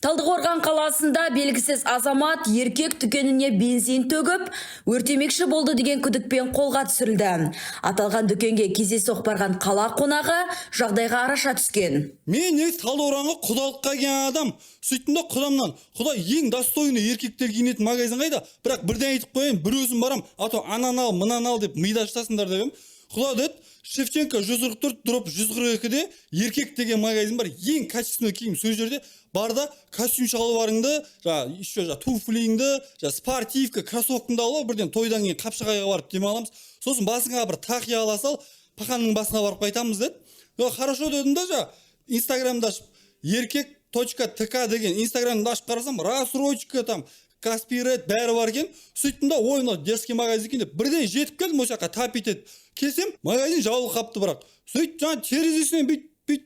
Талдықорған қаласында белгісіз азамат еркек дүкеніне бензин төгіп, өртемекші болды деген күдікпен қолға түсірілді. Аталған дүкенге кездейсоқ барған қала қонағы жағдайға араша түскен. Мен негізі Талдықорғанға құдалыққа келген адам. Сөйттім да, құдамнан: «Құда, ең достойный еркектер киінетін магазин қайда? Бірақ бірден айтып қояйын, бір өзім барам, а то ананы ал, мынаны ал деп миды ашытасыңдар», — деп едім. «Құда, — деді, — Шевченко 144/142-де «Еркек» деген магазин бар, ең качественный киім сол жерде. Бар да, костюм шалбарыңды, жаңағы еще жаңағы туфлиіңді, жаңағы спортивка, кроссовкаңды алып ал, бірден тойдан кейін Қапшағайға барып демаламыз, сосын басыңа бір тақия ала сал, паханның басына барып қайтамыз», — деді. «Е, хорошо», — дедім да, жаңағы Инстаграмды ашып, еркек.тк деген Инстаграмды ашып қарасам, рассрочка там, Каспи Ред, бәрі бар екен. Сөйттім да, ой, мынау дерзкий магазин екен деп, бірден жетіп келдім осы жаққа. Тап етеді келсем, магазин жабылып қалыпты. Бірақ сөйтіп жаңағы терезесінен бүйтіп бүйтіп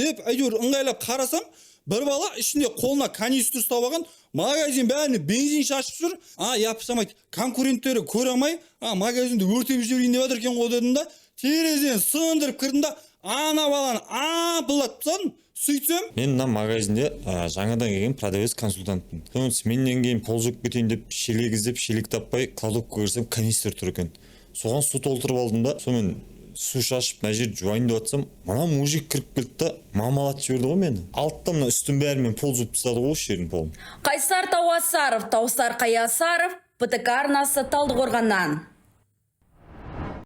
деп, әйтеуір ыңғайлап қарасам, бір бала ішінде қолына канистр ұстап алған, магазин бәріне бензин шашып жүр. А, япырсамайды, конкуренттері көре алмай, а, магазинді өртеп жіберейін деп жатыр екен ғой дедім да, терезені сындырып кірдім да, ана баланы ампылдатып тастадым. Сөйтсем, Мен мына магазинде жаңадан келген продавец консультантпын. Соны сменнен кейін пол жуып кетейін деп шелек іздеп, шелек таппай, кладовкаға кірсем, канистр тұр екен. Соған су толтырып алдым да, сонымен су шашып, мына жерді жуайын деп жатсам, мына мужик кіріп келді да, мамалатып жіберді ғой мені. Алды да, мына үстін бәрімен пол жуып тастады ғой, осы жердің полын. Қайсар Тауасаров, Таусар Қаясаров, ПТК арнасы, Талдықорғаннан.